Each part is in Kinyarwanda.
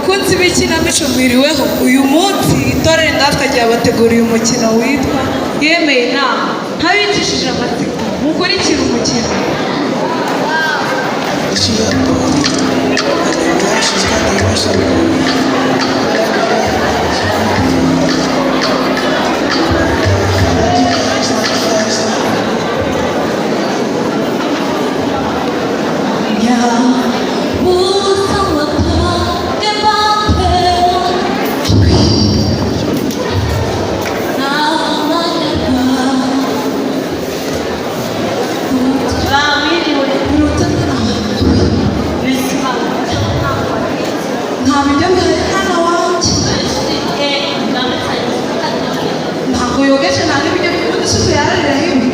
Bakunzi b'ikinamico, mwiriweho. Uyu munsi itorero Indatwa ryabateguriye umukino witwa Yemeye Inama. Ntabicishije amatsiko, mukurikire umukino. She up on me. And them girl, she's got the rush up on me. Bamwiriwe. Bizima. Nta biryo bihari, mwana wanjye. Ntabwo yogeje, nta n'ibiryo by'ubundi isuku yarariraho ibi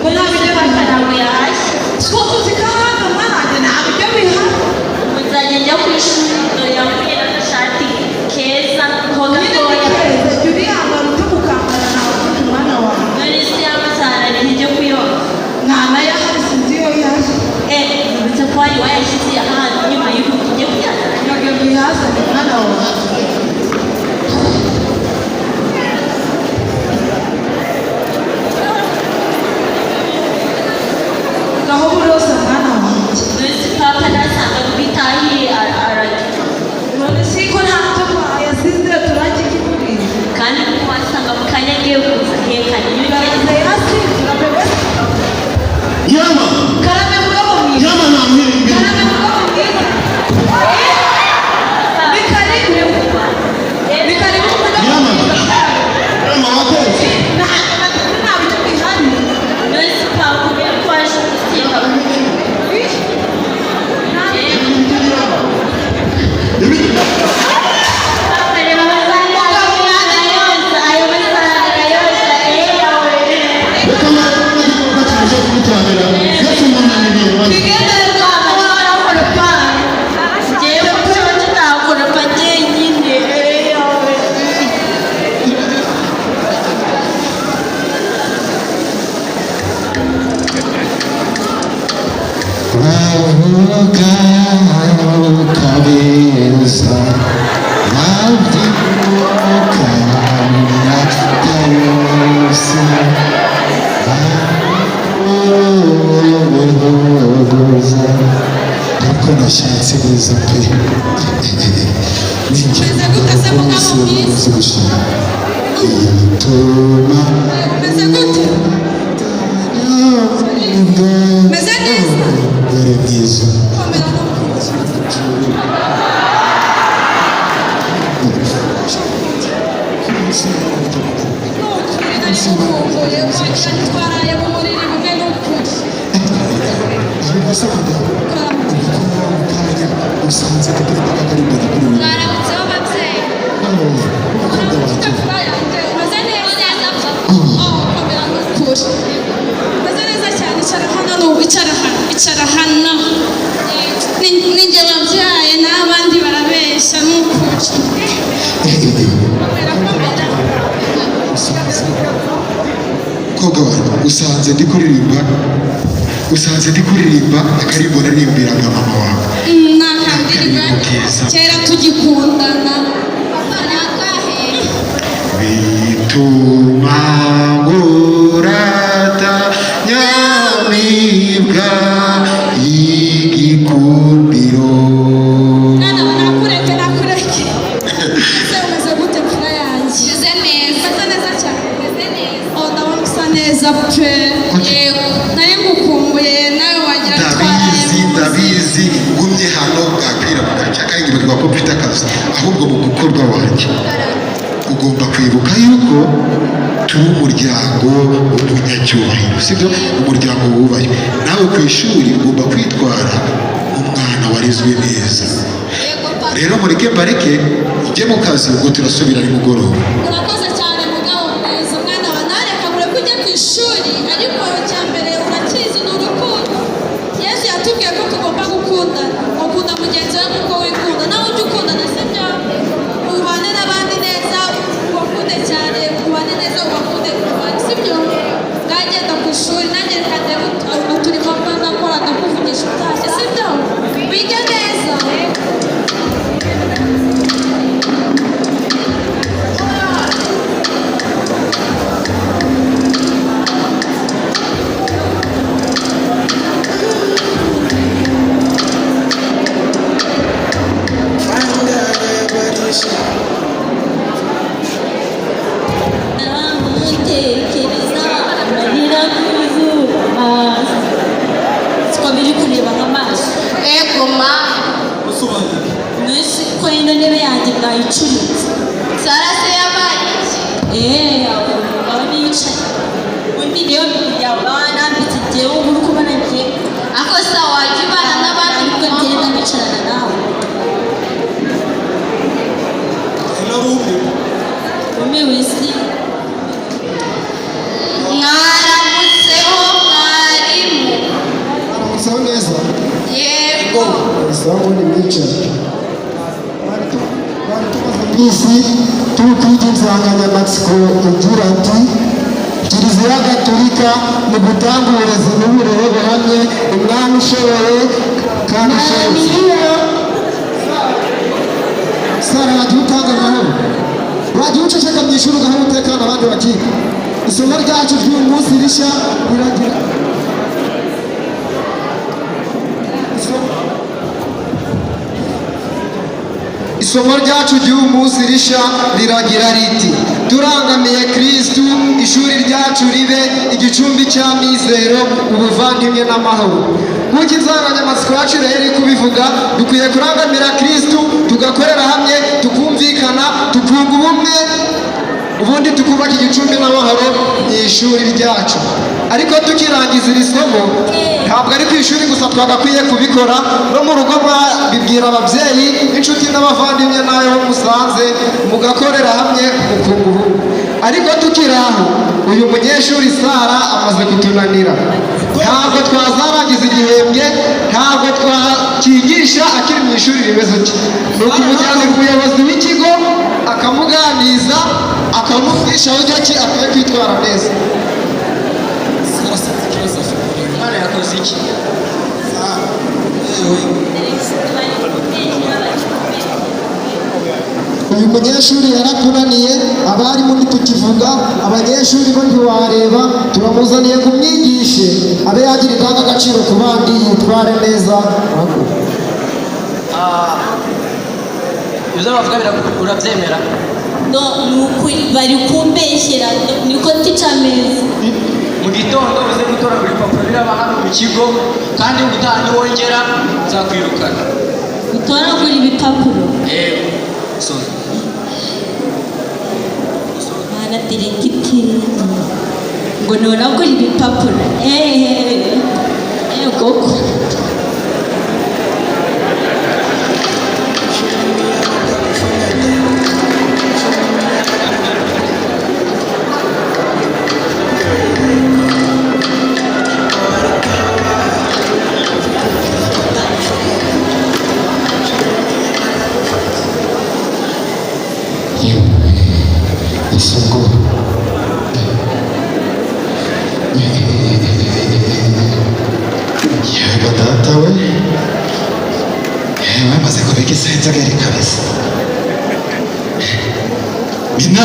ko nta biryo bihari. Ntabwo yahashye. Two tuzi ko ahandi, mwana wanjye, nta biryo bihari. Nzajya njya ku ishuri, dore yambaye n'agashati keza ko Nyine gatoya. Ni keza, jya uriyambara ujye gukambara, ntawe ufite umwana wawe. None se y'amasaha ijya kuyoga? Nta nayo ahari, sinzi iyo yaje. Uretse ko wari wayashyize ahantu inyuma y'urugi, ujye kuyazana. Ntabwo uyazane, mwana wawe. Ngaho buroza, mwana wanjye. None se papa nasanga bitahiye ararya? None si ko nta byo yasize, turagikikubwira. Kandi kuko wasanga mu kanya agiye kuza hekana iyo Karame ugeze. Yasize karame. Yama! Karame, mugabo mwiza. Yama, namwiriye. Karame, mugabo mwiza. Ni karibu, ni karibu, mugabo Yama. mwiza. Yama, wakoze. Nta biryo bihari. None se papa kubera ko waje guteka? Papa, reba amafaranga ayoza, ayo mafaranga ayoza, eyawe. Reka mwana igikorwa kibuze kubitangira. Yesu umunaniriye maze. Twigendere mwana wawe. Njyewe nshonje nakoropa njyenyine, eyawe. Bavuga kabeza babyibuka imyaka yose bahoza ariko nashatse neza pe ni Umeze gute se, mugabo mwiza? gushima ituma. Umeze gute? Umeze neza? Dore mwiza. Komera n'ukuri. Nukuri nari ngukumbuye, wagira twaraye mu buriri bumwe, n'ukuri. Ariko se madamu, kanya usanze kuturimo akaririmba kuri wowe. Mwaramutseho ababyeyi. Umukobwa wanjye. Imfura yanjye, umeze neza? Oh, komera n'ukuri, umeze neza cyane. Icara hano n'ubu, icara hano, icara hano. Ni njye wabyaye n'abandi barabeshya, n'ukuri. Komera, komera. Usanze mukobwa wanjye, usanze ndi kuririmba, usanze ndi kuririmba akaririmbo naririmbiraga mama wawe. Ni akandirimbo kera tugikundana. Papa, ni akahe? Bituma ngurata nyamibwa y'igikundiro. Mwana wa, nakureke, nakureke. Ese umeze gute, mfura yanjye? Meze neza. Umeze neza cyane. Meze neza. Oh, ndabona usa neza pe. Yego. Nari ngukumbuye nawe, wagira twaraye Ndabizi, mu nzu. ndabizi. Ngumye hano bwakwira bugacya kandi nkibagirwa ko mfite akazi. Ahubwo mu gukorwa wanjye, ugomba kwibuka yuko turi umuryango w'umunyacyubahiro, sibyo? Umuryango wubashywe. Nawe ku ishuri ugomba kwitwara umwana warezwe neza. Yego papa. Rero mureke mbareke ujye mu kazi, ubwo turasubira nimugoroba. Urakoze cyane, mugabo mwiza. Mwana wa, nareka mureke ujye ku ishuri, ariko icya mbere urakizi, ni urukundo. Yesu yatubwiye ko tugomba gukundana, ukunda mugenzi wawe nk'uko wikunda. Nawe ujye ukundana, sibyo? Ubane n'abandi neza, ubakunde cyane, ubane neza, ubakunde, ubane, sibyo? Ngagenda ku ishuri, nanjye reka ndebe uturimo mba ndakora, ndakuvugisha utashye, sibyo? Wige neza. Ino ntebe yanjye mwayicuritse. Sara se yabaye iki? Eee, aho nicaye undi niyo yabanambitse. Njyewe ubu uri kubona njye. Ako sa wajya ubana n'abandi mu Ariko ngenda mahoro. nicarana nawe. Hello, Rumi. Rumi wisi. Mwaramutseho mwarimu. Aramutseho neza. Yego. Sawa, ni mwicaye. Twari tumaze iminsi turi kwiga insanganyamatsiko igira ati: "Kiliziya Gatolika mu gutanga uburezi n'uburere buhamye, umwami ushoboye kandi ushobotse." Sara, wagiye utanga amahoro, wagiye uceceka mu ishuri ugaha umutekano abandi bakiga. Isomo ryacu ry'uyu munsi rishya riragira Isomo ryacu ry'uyu munsi rishya riragira riti: "Turangamiye Kirisitu, ishuri ryacu ribe igicumbi cy'amizero, ubuvandimwe n'amahoro." Nk'uko insanganyamatsiko yacu rero iri kubivuga, dukwiye kurangamira Kirisitu, tugakorera hamwe, tukumvikana, tukunga ubumwe, ubundi tukubaka igicumbi n'amahoro mu ishuri ryacu. Ariko tukirangiza iri somo, ntabwo ari ku ishuri gusa twagakwiye kubikora, no mu rugo mwabibwira ababyeyi, inshuti n'abavandimwe n'ayo musanze, mugakorera hamwe, mukunga ubumwe. Ariko tukiri aho, uyu munyeshuri Sara amaze kutunanira. Ntabwo twazarangiza igihembwe, ntabwo twakigisha akiri mu ishuri rimeze utya. Ni ukumujyana ku muyobozi w'ikigo, akamuganiza, akamubwisha uburyo ki akwiye kwitwara neza. Sara sinzi ikibazo afite. Umwana yakoze iki? Sara, yewe. Uyu munyeshuri yaratunaniye, abarimu ntitukivuga, abanyeshuri bo ntiwareba. Turamuzaniye kumwigishe abe yagira indangagaciro ku bandi, yitware neza. Ah, ibyo bavuga urabyemera? No, ni ukuri bari kumbeshyera, niko tica ameze. Mu gitondo uze gutoragura ibipapuro biraba hano mu kigo, kandi ubutaha niwongera nzakwirukana. Gutoragura ibipapuro? Yego, soza. Mwana diregiteri ngo ntoragure ibipapuro, eee, ego ko. Ese ubwo yego data we, yewe, maze kubika isenzageri kabisa. Mina,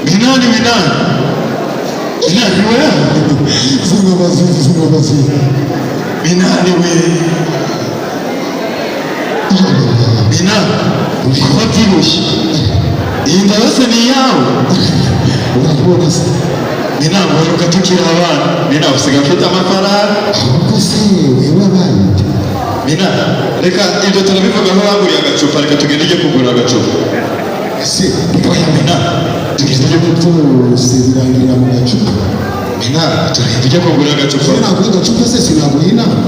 Minani, Minani, Minani we. Vuga bavuga, vuga bavuga. Minani we, Mina, kuba byibushye, iyi nda yose ni iyawe? Urabona se? Mina, mperuka tukiri abana. Mina, usigaye ufite amafaranga. Ahubwo se wewe abaye? Mina, reka ibyo turabivugaho. Wanguriye agacupa, reka tugende ujye kugura agacupa. Ese oya Mina, tugende ujye. Byose birangirira mu gacupa. Mina, tugende ujye kugura agacupa. Iyo naguha agacupa se sinaguha inama?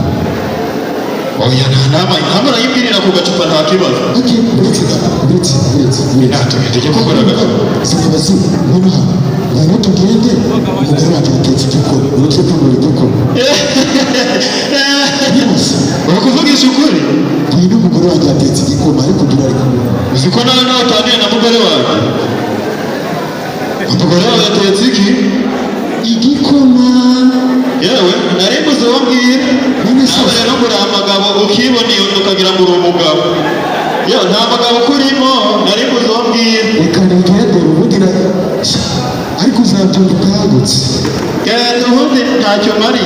Oya, nta nama, inama urayibwirira ku gacupa, nta kibazo. Ok, uretse gato, uretse, uretse. Mina, tugende ujye kugura agacupa. Sinkabazi, ngwino hano, ngwino tugende. Umugore wanjye yatetse igikoma, uretse kwigura igikoma. Yose. Uri kuvugisha ukuri? Ngwino, umugore wanjye yatetse igikoma, ariko turareka. Uzi ko nawe utaniye na mugore wawe? Umugore wawe yatetse iki? Igikoma. Yewe, nari mbuze uwo mbwira. None se? Nawe rero ngo uri amagabo, ukibona iyo nzu ukagira ngo uri umugabo. Yewe, nta mugabo ukurimo, nari mbuze uwo mbwira. Reka nigendere ubundi na ariko uzabyumva ukangutse. Genda ubundi ntacyo mari.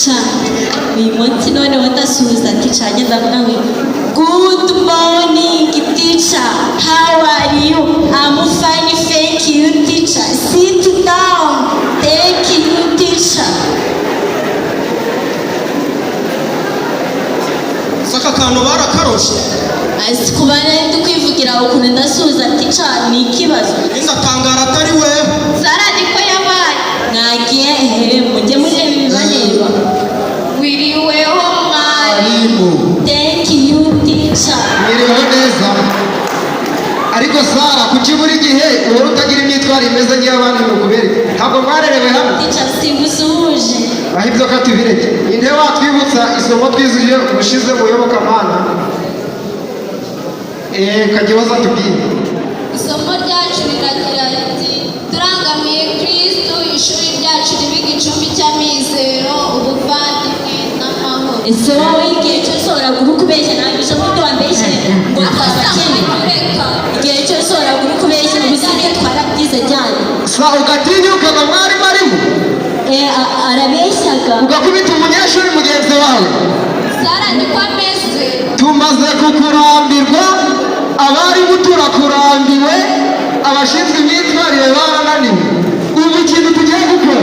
Sha, uyu munsi noneho. Ndasuhuza teacher, ngenda ndavuga ngo: "Good morning, teacher. How are you? I'm fine, thank you, teacher. Sit down. Thank you, teacher." Si aka kantu barakaroshe? Azi kuba nari ndi kwivugira ukuntu ndasuhuza teacher ni ikibazo. Ndatangara atari wewe. Sara niko yabaye. Mwagiye hehe? Mujye mureba ibibareba. Wiriweho mwarimu. Mwarimu. Thank you, teacher. Mwiriweho neza. Ariko Sara, kuki buri gihe uhora utagira imyitwarire imeze nk'iy'abandi? Ni ukubera iki? Ntabwo mwarerewe hamwe? Teacher, singusuhuje. Aho ibyo katubireke. Inde watwibutsa isomo twizuje ubushize mu iyobokamana? Kagihoza, tubwire. Isomo ryacu riragira riti: "Turangamiye Kristu, ishuri ryacu ribe igicumbi cy'amizero, ubuvandimwe n'amahoro." Ese wowe igihe cyose uhoraga uri kubeshya? Ntabwo ejo bundi wambeshye ngo twabakene. Reka. Igihe cyose uhoraga uri kubeshya, ubusigaye twarabyize cyane. Sa ugatinyuka ngo mwarimu arimo? Arabeshyaga. Ugakubita umunyeshuri mugenzi wawe? Sara niko ameze. Tumaze kukurambirwa, abarimu turakurambiwe, abashinzwe imyitwarire barananiwe. Ubu ikintu tugiye gukora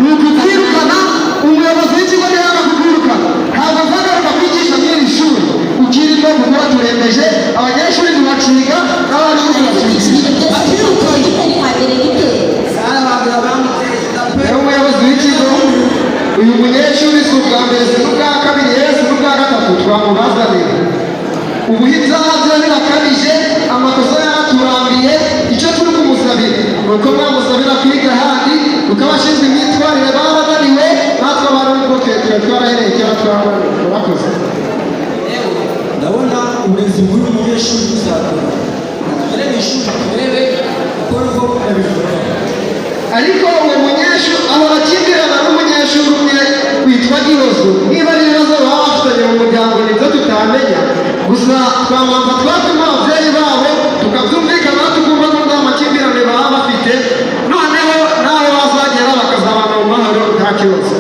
ni ukukwirukana. Umuyobozi w'ikigo niba kukwirukana, ntabwo azagaruka kwigisha muri iri shuri. Ukirirwa gukora turembeje abanyeshuri, ntibaciga, n'abarimu ntibaciga. Rero umuyobozi w'ikigo, uyu munyeshuri si ubwa mbere, si n'ubwa kabiri, yewe si n'ubwa gatatu twamubazanira. Ubu ibyaha bye birakabije, amakosa yaraturambiye. Icyo turi kumusabira ni uko mwamusabira kwiga ahandi, kuko abashinzwe imyitwarire barananiwe, natwe abarimu ko twari twarahereye kera twarananiwe. Murakoze. Ndabona uburezi bw'uyu munyeshuri buzakora. Tugere mu ishuri turebe uko rugo babivuga. Ariko uwo munyeshuri ahora akimbirana n'umunyeshuri umwe witwa Gihozo. Niba ari ibibazo baba bafitanye mu muryango, nibyo tutamenya. Gusa twabanza twatuma ababyeyi babo tukabyumvikana, tukumva ko nta makimbirane baba bafite, noneho n'aho bazagera bakazabana mu mahoro, nta kibazo.